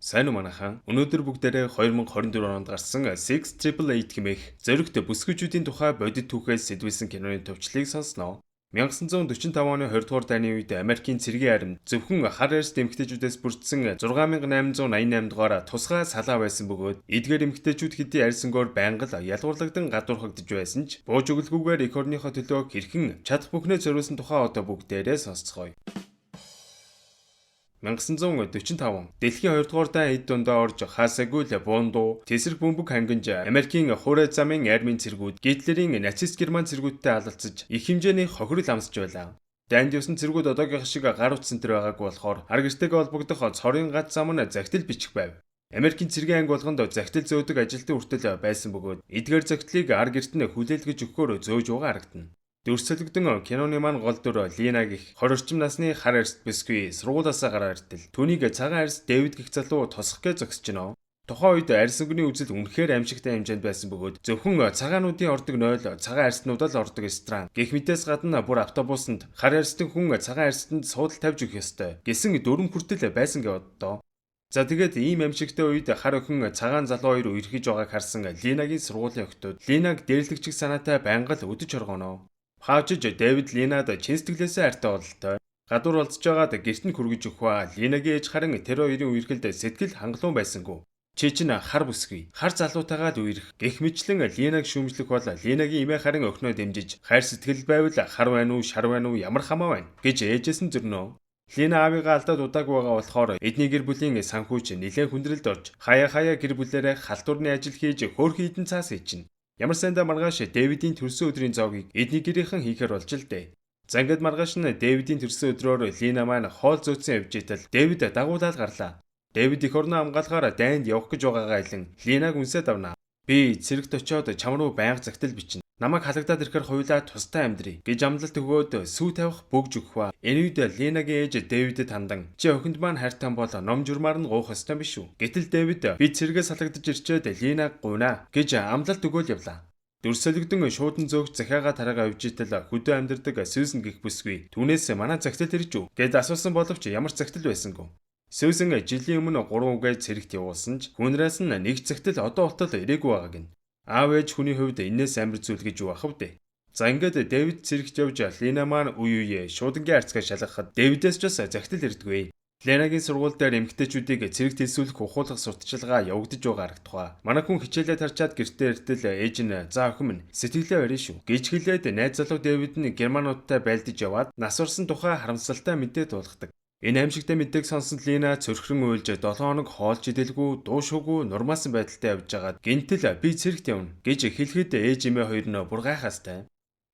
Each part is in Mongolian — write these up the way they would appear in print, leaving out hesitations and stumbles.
Сайн уу, манайхан. Өнөөдөр бүгдээрээ 2024 онд гарсан 6888 хэмээх зоригт бүсгүүчүүдийн тухай бодит түүхээс сэдвэлсэн киноны товчлыг сонсноо. 1945 оны 20 дугаар дайны үед Америкийн цэргийн армид зөвхөн хар арьст эмэгтэйчүүдээс бүрдсэн 6888 дугаар тусгай салаа байсан бөгөөд эдгээр эмэгтэйчүүд хэдий арьс өнгөөр байнга л ялгуурлагдсан гадуурхагдаж байсан ч бууж өгөлгүйгээр эх орныхоо төлөө хэрхэн чадах бүхнээ зориулсан тухай одоо бүгдээрээ сонсцгоё. 1945 дэлхийн 2 дугаар дайн эд дундаа орж хаасаагүй л буундуу тэсрэх бөмбөг хангинж Америкийн хуурай замын армийн цэргүүд Гитлерийн нацист Герман цэргүүдтэй алалцаж их хэмжээний хохирол амсаж байлаа. Дайнд явсан цэргүүд одоогийнх шиг гар утас энэ тэр байгаагүй болохоор ар гэртэйгээ холбогдох цорын гац зам нь захидал бичих байв. Америкийн цэргийн анги болгонд захидал зөөдөг ажилтан хүртэл байсан бөгөөд эдгээр захидлыг ар гэрт нь хүлээлгэж өгөхөөр зөөж байгаа харагдана. Дүрсэлгдэн киноны маань гол дүр Лина гэх 20 орчим насны хар арьст бүсгүй сургуулиасаа гараа иртэл түүнийг цагаан арьс Дэвид гэх залуу тосох гэж зогсож. Тухайн үед арьс өнгөний үзэл үнэхээр аимшигтай хэмжээнд байсан бөгөөд зөвхөн цагаануудын ордог 0, цагаан арьснуудаа л ордог ресторан гэх мэтээс гадна бүр автобусанд хар арьстан хүн цагаан арьстанд суудал тавьж өгөх ёстой гэсэн дүрэм хүртэл байсан гэж боддоо. За, тэгээд ийм аимшигтай үед хар охин, цагаан залуу хоёр үерхэж байгааг харсан Линагийн сургуулийн охидууд Линаг дээрлэгчих санаатай байнга л өдөж хоргоно. Хаажиж Дэвид Линад чин сэтгэлээсээ хайртай бололтой. Гадуур олдож байгаад гэрт нь хүргэж өгөх ба Линагийн ээж харин тэр хоёрын үерхэлд сэтгэл хангалуун байсангүй. "Чи чинь хар бүсгүй. Хар залуутайгаа л үерх" гэх мэтчилэн Линаг шүүмжлэх бол Линагийн эмээ харин охиноо дэмжиж, "Хайр сэтгэл байвал хар байна уу, шар байна уу, ямар хамаа байна" гэж ээжээс нь зөрнө. Лина аавыгаа алдаад удаагүй байгаа болохоор эдний гэр бүлийн санхүүч нэлээн хүндрэлд орж хаяа хаяа гэр бүлээрээ халтурны ажил хийж хөөрхөн хэдэн цаас хийчихнэ. Ямар сайндаа маргааш Дэвидийн төрсөн өдрийн зоогийг эдний гэрийнхэн хийхээр болж л дээ. За, ингээд маргааш нь Дэвидийн төрсөн өдрөөр Лина маань хоол зөөцсөн явж итэл Дэвид дагуулаад гарлаа. Дэвид эх орноо хамгаалахаар дайнд явах гэж байгаагаа хэлэн Линаг үнсээд авна. "Би цэрэгт очиод чам руу байнга захидал бичнэ. Намайг халагдаад ирэхээр хоёулаа тусдаа амьдръя" гэж амлалт өгөөд сүү тавих бөгж өгөх ба. Энэ үед Линагийн ээж Дэвидэд хандан, "Чи охинд маань хайртай бол ном журмаар нь гуйх ёстой биш үү?" Гэтэл Дэвид "Би цэргээс халагдаж ирчээд Линаг гуйна" гэж амлалт өгөөл явлаа. Дүрсэлгдэн шуудан зөөгч захиагаа тараагаа явж итэл хөдөө амьдардаг Сьюзен гэх бүсгүй түүнээс "Манай захидал ирж үү?" гэд асуусан боловч ямар ч захидал байсангүй. Сьюзен жилийн өмнө 3 үгээ цэрэгт явуулсан ч хүнрээс нь нэг захидал одоо болтол ирээгүй байгааг нь. Аав ээж хүний хувьд энээс амар зүйл гэж юу ах вэ? За, ингээд Дэвид цэрэгт явж Лина маань үе үеэ шуудангийн арцгаа шалгахад Дэвидээс ч бас захидал ирдэггүй. Ленагийн сургууль дээр эмэгтэйчүүдийг цэрэгт элсүүлэх ухуулах сурталчилгаа явагдаж байгаа харагдах. Манай хүн хичээлээ тарчаад гэртээ иртэл ээж нь "За, охин минь, сэтгэлээ барина шүү" гэж хэлээд найз залуу Дэвид нь германуудтай байлдаж яваад нас барсан тухай харамсалтай мэдээ дуулгадаг. Энэ аимшигтай мэдээг сонсон Лина цөрхөрөн уйлж 7 хоног хоолч идэлгүй, дуушуугүй нурмаасан байдалтай явж байгаад гэнэтэл "Би цэрэгт явна" гэж хэлэхэд ээж эмээ хоёр нь бүр гайхаастай.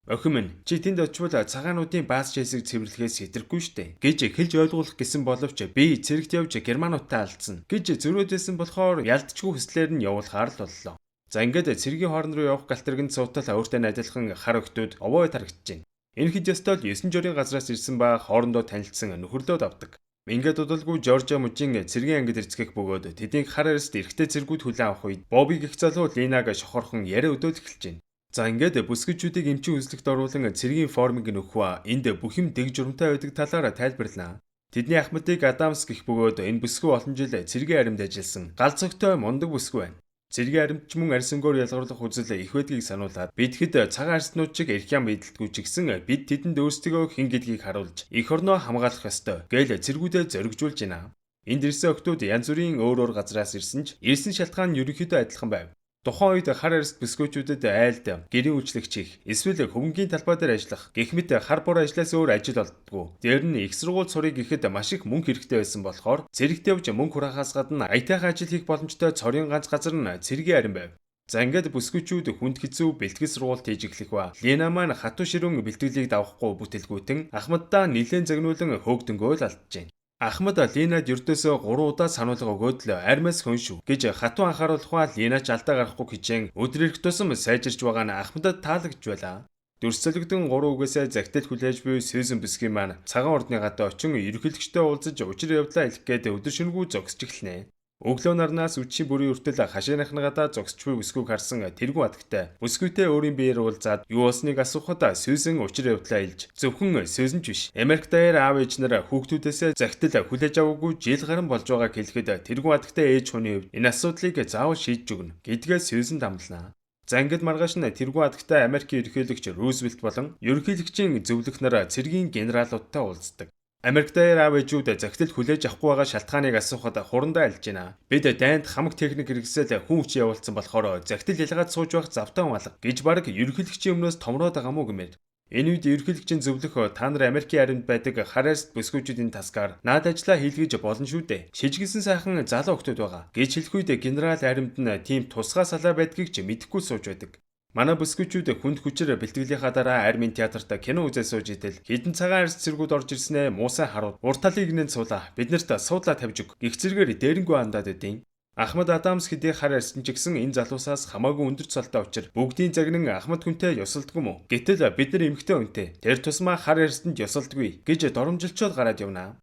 "Охин минь, чи тэнд очивол цагаануудын баас чэсийг цэвэрлэхээс хэтрэхгүй штэ" гэж хэлж ойлгуулах гэсэн боловч "Би цэрэгт явж германуудтай алдсан" гэж зөрөөд байсан болохоор ялдчгүй хүслээр нь явуулахаар л боллоо. За, ингээд цэргийн хоорон руу явах галтэргэнд суутал өөртөө найдалхан хар охидууд овоо тарагдчихэв. Энэ хэд ёстой л 9 жорын газраас ирсэн ба хоорондоо танилцсан нөхөрлөө давдаг. Ингээд удалгүй Жоржиа мужийн цэргийн ангид ирцгээх бөгөөд тэднийг хар арьст эрэгтэй цэргүүд хүлээн авах үед Бобби гэх залуу Линаг шохорхон яриа өдөөл эхэлж байна. За, ингээд бүсгүүчүүдийг эмчийн үзлэгт оруулан цэргийн формыг нөхөх ба энд бүх юм дэг журамтай байдаг талаар тайлбарлана. Тэдний ахмадыг Адамс гэх бөгөөд энэ бүсгүй олон жил цэргийн армид ажилласан. Гал зөгтой мундаг бүсгүй байна. Цэргийн армид ч мөн арьс өнгөөр ялгарлах үзэл их байдгийг сануулад бид хэд цагаан арьснууд чиг эрх ям эдэлдэггүй ч гэсэн бид тэдэнд өөрсдийгөө хэн гэдгийг харуулж эх орноо хамгаалах ёстой гээл цэргүүдээ зоригжуулж байна. Энд ирсэн охидууд янз бүрийн өөр өөр газраас ирсэн ч ирсэн шалтгаан нь ерөнхийдөө адилхан байв. Тухайн үед хар арьст бүсгүйчүүдэд айлд гэрийн үйлчлэгч хийх, эсвэл хөвөнгийн талбай дээр ажиллах гэх мэт хар бор ажлаас өөр ажил олддоггүй. Дээр нь их сургууль суръя гэхэд маш их мөнгө хэрэгтэй байсан болохоор цэрэгт явж мөнгө хураахаас гадна аятайхан ажил хийх боломжтой цорын ганц газар нь цэргийн арми байв. За, ингээд бүсгүйчүүд хүнд хэцүү бэлтгэл сургуульд хийж эхлэх ба. Лина маань хатуу ширүүн бэлтгэлийг давахгүй бүтэлгүйтэн Ахмаддаа нэлээн загнуулан хөөгдөнгөө л алджээ. Ахмад Линад ердөөсөө 3 удаа сануулга өгөөд л армиас хөнш шүү гэж хатуу анхааруулах ба Лина ч алдаа гаргахгүй хичээн өдөр ирэх тусам сайжирч байгаа нь Ахмадад таалагдж байлаа. Дүрсэлгдэн 3 үгээсээ захидал хүлээж буй Сьюзен бүсгүй маань цагаан ордны гадаа очин ерөнхийлөгчтэй уулзаж учир явдлаа хэлэх гээд өдөр шөнөгүй зогсож эхэлнэ. Өглөө нарнаас үдшийн бүрийн хүртэл хашааныхнагадаа зогсож буй бүсгүйг харсан тэргүүн хатагтай бүсгүйтэй өөрийн биеэр уулзаад юу болсныг асуухад Сьюзен учир явдлаа хэлж, зөвхөн Сьюзен ч биш, Америк даяар аав ээж нар хүүхдүүдээсээ захидал хүлээж аваагүй жил гарan болж байгааг хэлэхэд тэргүүн хатагтай ээж хүний хувьд энэ асуудлыг заавал шийдэж өгнө гэдгээ Сьюзен дамлана. За, ингээд маргааш нь тэргүүн хатагтай Америкийн ерөнхийлөгч Рузвельт болон ерөнхийлөгчийн зөвлөх нар, цэргийн генералуудтай уулздаг. Америк даяар аав ээжүүд захидал хүлээж авахгүй байгаа шалтгааныг асуухад хурандаа альж байна. Бид дайнд хамаг техник хэрэгсэл, хүн хүч явуулсан болохоор захидал ялгаад сууж байх завтай хүн алга гэж бараг ерөнхийлөгчийн өмнөөс томроод байгаа мó гэмээр. Энэ үед ерөнхийлөгчийн зөвлөх та нар Америкийн армид байдаг хар арьст бүсгүйчүүдийн таскаар наад ажлаа хийлгэж болно шүү дээ. Шижиглэсэн сайхан залуу охидууд байгаа гэж хэлэх үед генерал армид нь тийм тусгай салаа байдгийг ч мэдэхгүй сууж байдаг. Манай бүсгүйчүүд хүнд хүчээр бэлтгэлийнхаа дараа армийн театрт кино үзээ сууж идэл хэдэн цагаан арьс цэргүүд орж ирснээ муусай харууд урд талыг нэн суулаа, биднэрт суудлаа тавьж өг гэх зэргээр дээрэнгүй андаад байдیں۔ Ахмад Адамс хэдий хар арьсан ч гэсэн энэ залуусаас хамаагүй өндөр цолтой учир бүгдийн загнан ахмад хүнтэй ёсолдгүй мө. Гэтэл бид нар эмэгтэй хүнтэй, тэр тусмаа хар арьсанд ёсолдгүй гэж доромжилчоод гараад явна.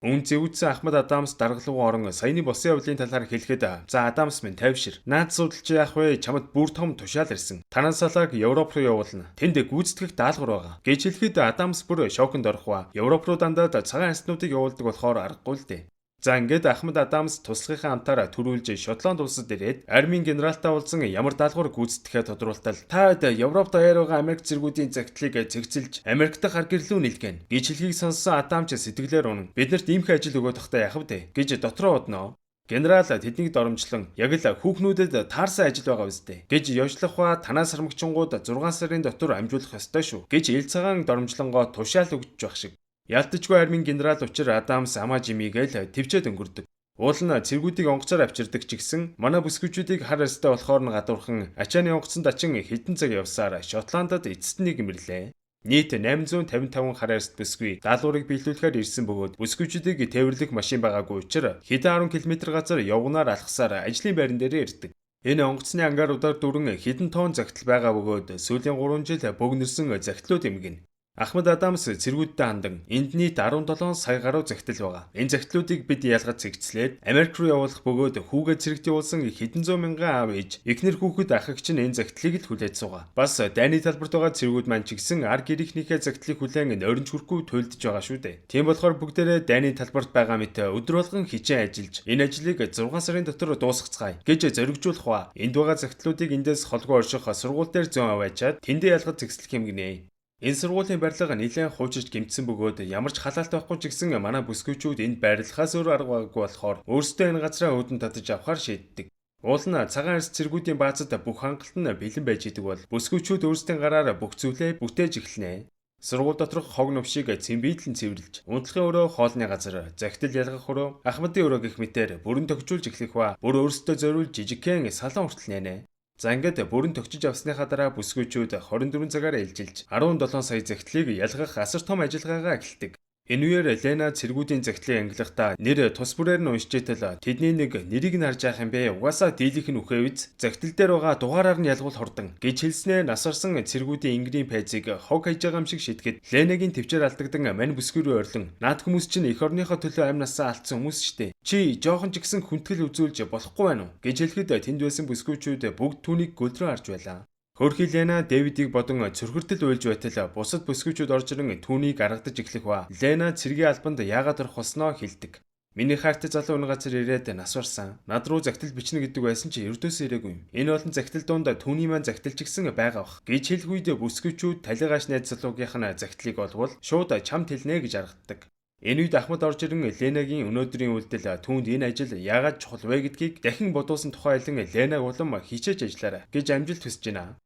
Үн зэвүүдсэн Ахмад Адамс даргалуу орон саяны болсон явдлын талаар хэлэхэд, "За, Адамс минь, тайвшир. Наад судалж яах вэ? Чамд бүр том тушаал ирсэн. Танаа салааг Европ руу явуулна. Тэнд гүйцэтгэх даалгавар байгаа" гэж хэлэхэд Адамс бүр шоконд орох ба. Европ руу дандаа цагаан арьснуудыг явуулдаг болохоор аргагүй л дээ. За, ингээд Ахмад Адамс туслахынхаа амтаар түрүүлж Шотланд улсад ирээд армийн генералтай уулзан ямар даалгавар гүйцэтгэхээ тодруултал, та Европ даяар байгаа Америк цэргүүдийн захидлыг зэгцэлж Америк дахь ар гэрлүү нэлгэн гэж хэлхийг сонссон Адам ч сэтгэлээр унан, биднэрт иймхэн ажил өгөөд тахта яхав дээ гэж дотроо уднаа. Генерал тэднийг доромжлон яг л хүүхнүүдэд таарсан ажил байгаа үстэй гэж ёжлох ба танаа сармагчингууд 6 сарын дотор амжуулах ёстой шүү гэж ил цагаан доромжлонгоо тушаал өгч байх шиг. Ялтчгүй армийн генерал учир Адамс амаа жимийгээл төвчээд өнгөрдөг. Уул нь цэргүүдийг онгоцоор авчирдаг ч гэсэн манай бүсгүйчүүдийг хар арьстай болохоор нь гадуурхан ачааны онгоцонд ачин хэдэн цаг явсаар Шотландад эцэст нэг имэрлээ. Нийт 855 хар арьст бүсгүй даалгаврыг биелүүлэхээр ирсэн бөгөөд бүсгүйчүүдийг тээвэрлэх машин байгаагүй учраас хэдэн 10 км газар явганаар алхасаар ажлын байран дээрээ ирдэг. Энэ онгоцны ангаруудаар дүүрэн хэдэн тонн захидал байгаа бөгөөд сүүлийн 3 жил богинорсон захидлууд эмгэнэ. Ахмад Адамс цэргүүддээ хандан энд нийт 17 сая гаруй захидал байгаа. Энэ захидлуудыг бид ялгаж зэгцлээд Америк руу явуулах бөгөөд хүүгээ цэрэгт явуулсан хэдэн зуун мянган аав ээж, эхнэр, хүүхэд, ах эгч нь энэ захидлыг л хүлээж суугаа. Бас дайны талбарт байгаа цэргүүд маань ч гэсэн ар гэрийнхнийхээ захидлыг хүлээн нойрон хүрэхгүй туйлдж байгаа шүү дээ. Тийм болохоор бүгдээрээ дайны талбарт байгаа мэт өдөр болгон хичээн ажиллаж энэ ажлыг 6 сарын дотор дуусгацгаая гэж зоригжуулах ба энд байгаа захидлуудыг эндээс холгүй орших сургууль дээр зөөн аваачаад тэндээ ялгаж зэгцлэх юм гинэ. Энэ сургуулийн барилга нэлээн хуучирч гэмтсэн бөгөөд ямар ч халаалт байхгүй ч гэсэн манай бүсгүйчүүд энд байрлахаас өөр арга байгаагүй болохоор өөрсдөө энэ газраа үүдэн татаж авахар шийддэг. Уул нь цагаан арьс цэргүүдийн баазад бүх хангалт нь бэлэн байж идэг бол бүсгүйчүүд өөрсдийн гараар бүх зүйлээ бүтээж эхэлнэ. Сургууль доторх хог новшийг цэмбийдлэн цэвэрлж, унтлахын өрөө, хоолны газар, захидал ялгах өрөө, ахмадын өрөө гэх мэтээр бүрэн тохижуулж эхлэх ба бүр өөрсдөө зориулж жижигхэн салон хүртэл нээнэ. За, ингээд бүрэн төгчиж авсныхаа дараа бүсгүйчүүд 24 цагаар ээлжилж 17 сая захидлыг ялгах асар том ажиллагаагаа эхэлдэг. Энэ үеэр Лена цэргүүдийн захидлыг ангилахдаа нэр тус бүрээр нь уншиж итэл тэдний нэг нэрийг нь харж яах юм бэ? Угаасаа дийлийнх нь үхээ биз? Захидал дээр байгаа дугаараар нь ялгуул хурдан гэж хэлснээр нас барсан цэргүүдийн энгэрийн пайзыг хог хайж байгаа юм шиг шидэхэд Ленагийн төвчээр алдагдан мань бүсгүй рүү ойрлон наад хүмүүс чинь эх орныхоо төлөө амь насаа алдсан хүмүүс штэ. Чи жоохон ч гэсэн хүндэтгэл үзүүлж болохгүй байна уу гэж хэлэхэд тэнд байсан бүсгүйчүүд бүгд түүнийг гөлрөө харж байлаа. Хөөрхий Лена Дэвидийг бодон цөрхөртөл уйлж байтал бусад бүсгүйчүүд орж ирэн түүнийг аргадаж эхлэх ба Лена цэргийн албанд яагаад орох болсноо хэлдэг. Миний хайртай залуу энэ газар ирээд нас барсан. Над руу захидал бичнэ гэдэг байсан чи ердөөсөө ирээгүй юм. Энэ олон захидал дунд түүний маань захидал ч гэсэн байгаа бах гэж хэлэх үед бүсгүйчүүд талигаш найз залуугийнх нь захидлыг олвол шууд чамд хэлнэ гэж аргаддаг. Энэ үед Ахмад орж ирэн Ленагийн өнөөдрийн үйлдэл түүнд энэ ажил яагаад чухал вэ гэдгийг дахин бодуулсан тухай хэлэн Ленаг улам хичээж ажиллаарай гэж амжилт хүсэж байна.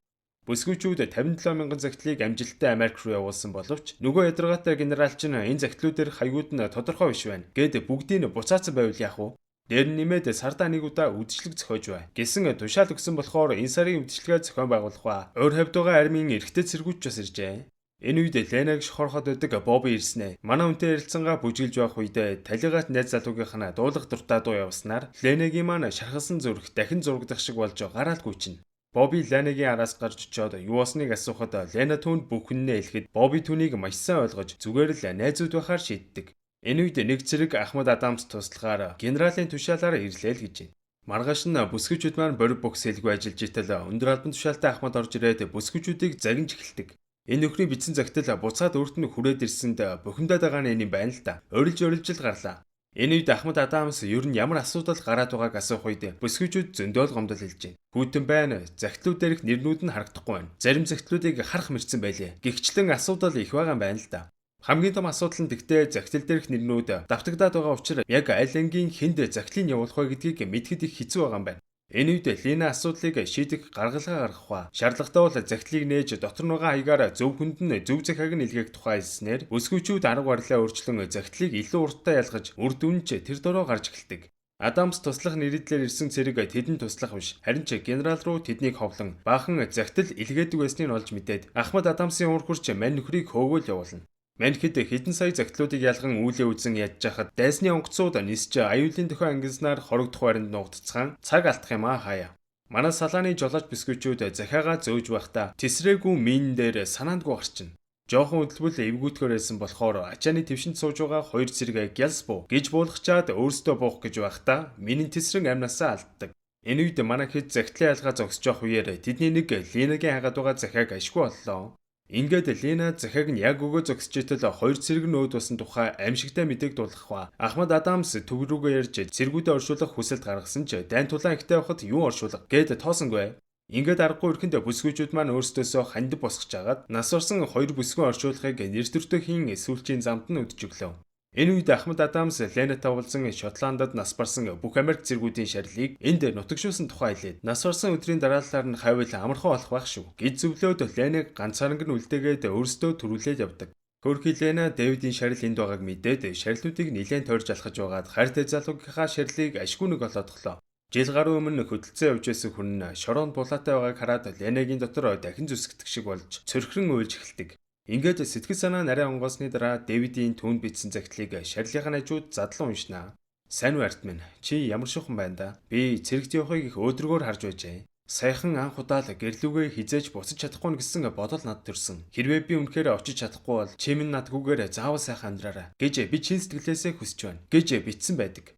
Бүсгүйчүүд 57 мянган захидлыг амжилттай Америк руу явуулсан боловч нөгөө ядаргаатай генерал чинь энэ захидлуудээр хаягууд нь тодорхой биш байна гэд бүгдийг буцаацсан байвал яах вэ? Дээр нь нэмээд сардаа нэг удаа үдшилэг зохиож бай гэсэн тушаал өгсөн болохоор энэ сарын үдшилгээ зохион байгуулах ба ойр хавьд байгаа армийн эрэгтэй цэргүүд ч бас иржээ. Энэ үед Ленаг шохорхоод байдаг Бобби ирснэ. Манай үнтэй ярилцсангаа бүжиглж байх үедээ талигаат найз залуугийнх нь дуулах дуртай дуу явснаар Ленагийн маань шархалсан зүрх дахин зурагдах шиг болж гараал гүйчнэ. Бобби Ленагийн араас гарч очиод юу болсныг асуухад Лена түүнд бүх үннээ хэлэхэд Бобби түүнийг маш сайн ойлгож зүгээр л найзууд байхаар шийддэг. Энэ үед нэг цэрэг Ахмад Адамс туслахаар генералийн тушаалаар ирлээ л гэж байна. Маргааш нь бүсгүйчүүд маань борив бокс хэлгүй ажиллаж итэл өндөр албан тушаалтай Ахмад орж ирээд бүсгүйчүүдийг загинж эхэлдэг. Энэ нөхрийн бичсэн загтал буцаад өөрт нь хүрээд ирсэнд бухимдаад байгаа нь энэ юм байна л да. Орилж орилж л гарлаа. Энэ үед Ахмад Адамс ер нь ямар асуудал гараад байгааг асуух үед бүсгүйчүүд зөндөөл гомдол хэлж байна. Хүйтэн байна. Загтлууд дээрх нэрнүүд нь харагдахгүй байна. Зарим загтлуудыг харах мэрцэн байлээ. Гэгчлэн асуудал их байгаа юм байна л да. Хамгийн том асуудал нь тэгтээ загтал дээрх нэрнүүд давтагдаад байгаа учраас яг аль ангийн хэнд загтлыг явуулах вэ гэдгийг мэдэхэд их хэцүү байгаа юм байна. Энэ үед Лена асуудлыг шийдэх гаргалгаа гаргах ба шаардлагатай бол загтлыг нээж дотор нь байгаа хаягаар зөв хүнд нь зөв захиаг нь илгээх тухай хэлснээр бүсгүйчүүд арга барилаа өөрчлөн загтлыг илүү урттай ялгаж үр дүн ч тэр дороо гарч эхэлдэг. Адамс туслах нэрийдлэр ирсэн цэрэг тэдэнд туслах биш харин ч генерал руу тэднийг ховлон баахан загтал илгээдэг байсныг олж мэдээд Ахмад Адамсын уур хүрч мань нөхрийг хөөгөөл явуулна. Маньхэд хэдэн сая загтлуудыг ялган үүлээ үзэн ядж хахад дайсны онгоцууд нисч аюулын дохио ангилснаар хорогдох байранд нуугдцгаан цаг алдах юм аа хаяа. Манай салааны жолооч бүсгүйчүүд захиагаа зөөж байхдаа тесрээгүй мин дээр санаандгүй гарчна. Жохон хөдөлбөл эвгүүтгэр байсан болохоор ачааны твшинд сууж байгаа хоёр цэрэг гялс буу гэж буулгачаад өөрсдөө буух гэж байхдаа минь тесрэн амнасаа алддаг. Энэ үед манай хэд загтлын ялгаа зогсож явах үеэр тэдний нэг Ленагийн хагаад байгаа захиаг ашгүй боллоо. Ингээд Лена захиаг нь яг өгөө зогсож итэл хоёр цэрэг нь өөд болсон тухай аимшигтай мэдээг дуулгах ба Ахмад Адамс төв рүүгээ ярьж цэргүүдээ оршуулах хүсэлт гаргасан ч дайн тулаан ихтэй байхад юу оршуулга гээд тоосонгүй. Ингээд аргагүй өрхөнд бүсгүйчүүд маань өөрсдөөсөө хандив босгож агаад нас барсан хоёр бүсгүй оршуулгыг нэр төртөө хийн сүүлчийн замд нь үдэж өглөө. Энэ үед Ахмад Адамс Ленатай уулзан Шотландад нас барсан бүх Америк цэргүүдийн шарилыг энд нутагшуулсан тухай хэлээд нас барсан өдрийн дараалалаар нь хайвал амархан болох байх шүү гэж зөвлөөд Ленаг ганцааранг нь үлдээгээд өөрсдөө төрүүлээд явдаг. Хөөрхий Лена Дэвидийн шарил энд байгааг мэдээд шарилуудыг нилээн тойрж алхаж байгаад хайртай залуугийнхаа шарилыг ашгүй нэг олоодглоо. Жил гаруй өмнө хөдөлцөн явж байсан хүн нь шороонд булаатай байгааг хараад Ленагийн дотор дахин зүсгдэг шиг болж цөрхөрн уйлж эхэлдэг. Ингээд сэтгэл санаа нарай онгоосны дараа Дэвидийн түүнд бичсэн загтлыг шарилынхаа хажууд задлан уншина. Сайн уу ард минь, чи ямар шухан байна да? Би цэрэгт явахыг их өөдрөгөөр харж байжээ. Саяхан анх удаа л гэрлүүгээ хизээж буцаж чадахгүй нь гэсэн бодол над төрсөн. Хэрвээ би үнэхээр очиж чадахгүй бол чи минь надгүйгээр заавал сайхан амьдраарай гэж би чин сэтгэлээсээ хүсэж байна гэж бичсэн байдаг.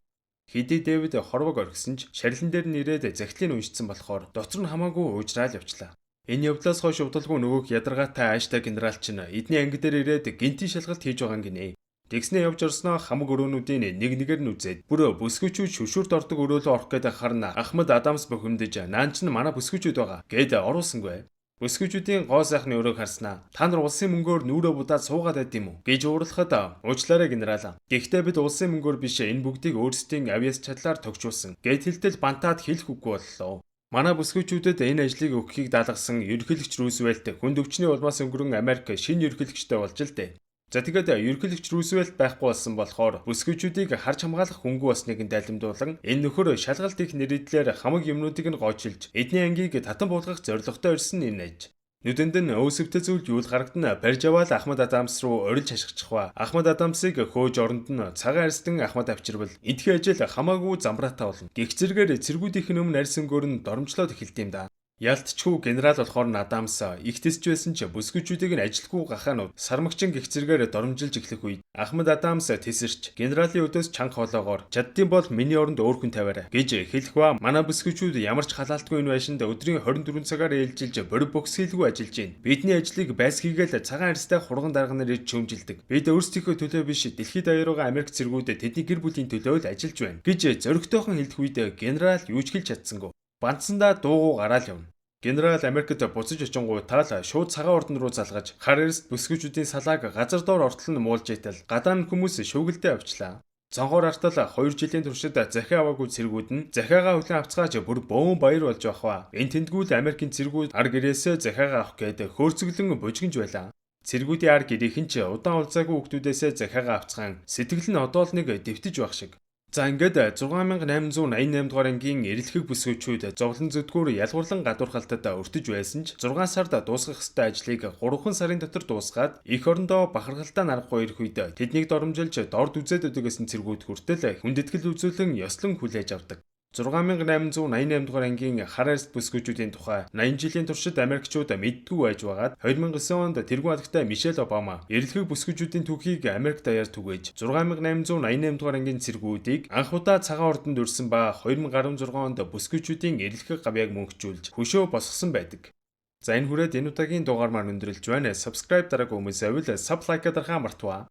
Хэдий Дэвид хорвог орхисон ч шарилан дээр нэрээд загтлыг уншсан болохоор дотор нь хамаагүй уужраал явчлаа. Энэ явдлаас хойш удалгүй нөгөөх ядаргаатай ааштай генерал чинь эдний анги дээр ирээд гинтийн шалгалт хийж байгаа юм гинэ. Тэгснээ явж орсноо хамаг өрөөнүүдийн нэг нэгээр нь үзээд бүр бүсгүйчүүд шүшүүрт ордог өрөөлөө орох гээд харна Ахмад Адамс бухимдаж наан чинь манай бүсгүйчүүд байгаа гээд оруулсангүй. Бүсгүйчүүдийн гоо сайхны өрөөг харснаа та нар улсын мөнгөөр нүрээ будаад суугаад байд юм уу гэж уурлахад уучлаарай генерал. Гэхдээ бид улсын мөнгөөр биш энэ бүгдийг өөрсдийн авьяас чадлаар тогшуулсан гэд хэлтэл бантаад хэлэх үггүй боллоо. Манай бүсгүйчүүдэд энэ ажлыг өгөхийг даалгасан ерөнхийлөгч Рузвельт хүнд өвчний улмаас өнгөрөн Америк шинэ ерөнхийлөгчтэй болж л дээ. За тэгээд ерөнхийлөгч Рузвельт байхгүй болсон болохоор бүсгүйчүүдийг харж хамгаалах хүнгүй болсныг нь дайлимдуулан энэ нөхөр шалгалт их нэрийдлэр хамаг юмнуудыг нь гоочилж эдний ангийг татан буулгах зорилготой ирсэн энэ аж. Нүдэнд нь өөсөвтэй зүйл юу л харагдана барьж аваад Ахмад Адамс руу орилж хашгичих ба. Ахмад Адамсыг хөөж оронд нь цагаан арьстан Ахмад авчирвал эдгээр ажил хамаагүй замбраатай болно. Гэх зэргээр цэргүүдийнх нь өмнө арьс өнгөөр нь доромжлоод эхэлт юм да. Ялтчгүй генерал болохоор нь Адамс их тэсч байсан ч бүсгүйчүүдийг нь ажилгүй гахаанууд сармагчин гэх зэргээр доромжилж эхлэх үед Ахмад Адамс тэсэрч генералийн өдөөс чанга хоолоогоор чаддсан бол миний оронд өөр хүн тавиарай гэж хэлэх ба манай бүсгүйчүүд ямар ч халаалтгүй энэ байшинд өдрийн 24 цагаар ээлжилж борив бокс хийлгүй ажиллаж байна. Бидний ажлыг байс хийгээл цагаан арьстай хурган дарга нар ирж шүүмжилдэг. Бид өөрсдийнхөө төлөө биш дэлхийд даяаргаа Америк цэргүүд тэдний гэр бүлийн төлөө л ажиллаж байна гэж зоригтойхон хэлэх үед генерал юу ч хэлж чадсангүй. Бандсандаа дуугу гараал явна. Генерал Америкт буцаж очингуутаа л шууд цагаан ордон руу залгаж хар эрст бүсгүйчүүдийн салааг газар доор ортол нь муулж итэл гадаа нь хүмүүс шүүгэлдээ авчлаа. Цонхоор артал 2 жилийн туршид захиа аваагүй цэргүүд нь захиагаа хүлээн авцгааж бүр бөөн баяр болж явах ба. Энэ тэндгүүл Америкийн цэргүүд ар гэрээсээ захиагаа авах гээд хөөрцөглөн бужигнж байлаа. Цэргүүдийн ар гэрийнхэн ч удаан уулзаагүй хүүхдүүдээсээ захиагаа авцгаан сэтгэл нь одоо л нэг дэвтэж байх шиг. За ингээд 6888 дугаар ангийн эрэлхэг бүсгүйчүүд зовлон зүтгүүр ялгуурлан гадуурхалтад өртөж байсан ч 6 сард дуусгах ёстой ажлыг 3 сарын дотор дуусгаад эх орондоо бахархалтай нарахгүй ирэх үед тэднийг доромжилж дорд үзээд өгдөг гэсэн цэргүүд хүртэл хүндэтгэл үзүүлэн ёслон хүлээж авдаг. 6888 дугаар ангийн хар арьст бүсгүйчүүдийн тухай 80 жилийн туршид Америкчууд мэддэггүй байж байгаад, 2009 онд тэргүүн халагтай Мишель Обама эрэлхэг бүсгүйчүүдийн түүхийг Америк даяар түгээж, 6888 дугаар ангийн цэргүүдийг анх удаа Цагаан ордонд урьсан ба 2016 онд бүсгүйчүүдийн эрэлхэг гавьяаг мөнхжүүлж хөшөө босгосон байдаг. За, энэ хүрээд энэ удаагийн дугаар маань өндөрлөж байна. Subscribe дараагүй хүмүүс байвал sub, like дарахаа мартваа.